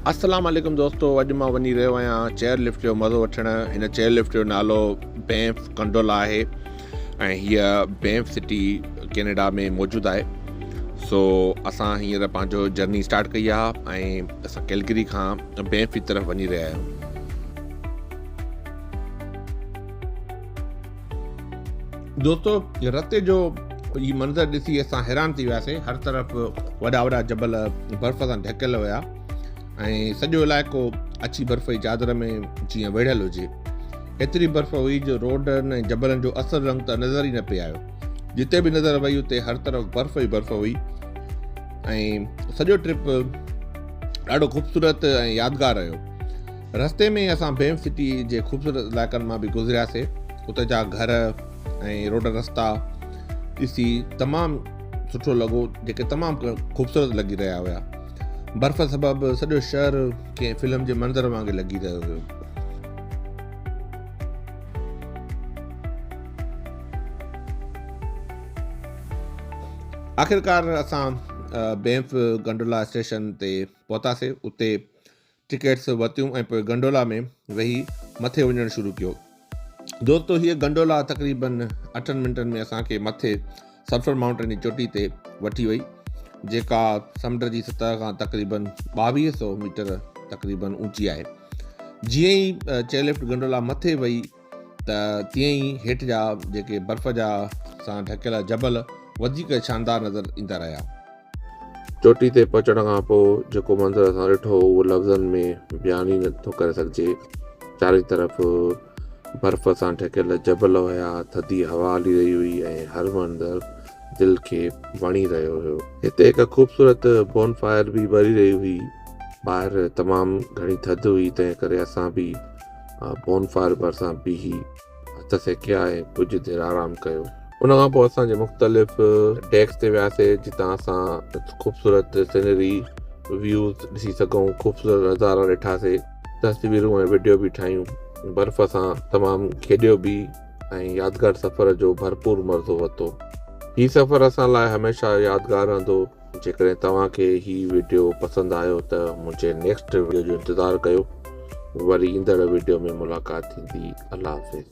السلام عليڪم دوستو اڄ مان وڃي رهيو آهيان چيئر لفٽ جو مزو وٺڻ هن چيئر لفٽ جو نالو بينف گنڊولا آهي ۽ هيء بينف سٽي ڪينيڊا ۾ موجود آهي سو اسان هينئر پنهنجو جرني اسٽارٽ ڪئي آهي ۽ اسان ڪيلگري کان بينف جي طرف وڃي رهيا آهيون. دوستو رتي جو هي منظر ڏسي اسان حيران ٿي وياسي هر طرف وڏا وڏا جبل برف سان ڍڪيل هيا ۽ سڄو علائقو اڇي برف جي چادر ۾ جيئن ويڙهيل هجي ايتري برف هئي جو روڊن ۽ جبلن جو اصل رنگ ته نظر ئي نه پئي آيو جتي به نظر وئي اتي هر طرف برف ئي برف هئي ۽ سڄو ٽرپ ڏاڍو خوبصورت ۽ يادگار رهيو رستي ۾ اسان بينف سٽي جي خوبصورت علائقن مان به گذرياسي. اتي جا گهر ۽ روڊ رستا ڏسي تمام سٺو لڳو جيڪي تمام خوبصورت لڳي رهيا هيا. برف سبب سڄو شهر ڪنهن فلم جي منظر وانگي لڳي رهيو هيو. آخرڪار اسان بينف گنڊولا اسٽيشن تي پهتاسي. اتي ٽڪيٽس ورتيون ۽ پوء گنڊولا ۾ ويهي مٿي وڃڻ شروع ڪيو. دوستو هيء گنڊولا تقريبن اٺن منٽن ۾ اسان کي مٿي سلفر مائونٽين جي چوٽي تي وٺي وئي جيڪا سمنڊ جي سطح کان تقريبن 22 سو ميٽر تقريبن اوچي آهي. جيئن ئي چيئرلفٽ گنڊولا مٿي وئي ته تيئن ئي هيٺ جا جيڪي برف جا سان ڍڪيل جبل وڌيڪ شاندار نظر ايندا رهيا. چوٽي تي پهچڻ کان پوء جيڪو منظر اسان ڏٺو اهو لفظن ۾ بيان ئي نٿو ڪري سگهجي. چارئي طرف برف سان ڍڪيل جبل هيا، ٿڌي هوا هلي رهي هئي ۽ هر منظر دل کي وڻي رهيو هيو. هتي هڪ خوبصورت بون فائر به ٻري رهي هئي. ٻاهر تمام گهڻي ٿڌ هئي تنهن ڪري اسان به بون فائر ڀرسان بيهي هٿ سيڪيا ۽ ڪجهه دير آرام ڪيو. ان کان پوء اسان جي مختلف ڊيڪس تي وياسي جتان اسان خوبصورت سينري ويوز ڏسي سگهون خوبصورت نظارا ڏٺاسي تصويرون ۽ وڊيو به ٺاهيون برف سان تمام کيڏيو به ۽ يادگار سفر جو ڀرپور مزو ورتو هي سفر اسان لاء هميشه يادگار رهندو جيڪڏهن توهان کي هي وڊيو پسند آيو ته منهنجي نيڪسٽ وڊيو جو انتظار ڪيو وري ايندڙ وڊيو ۾ ملاقات ٿيندي الله حافظ.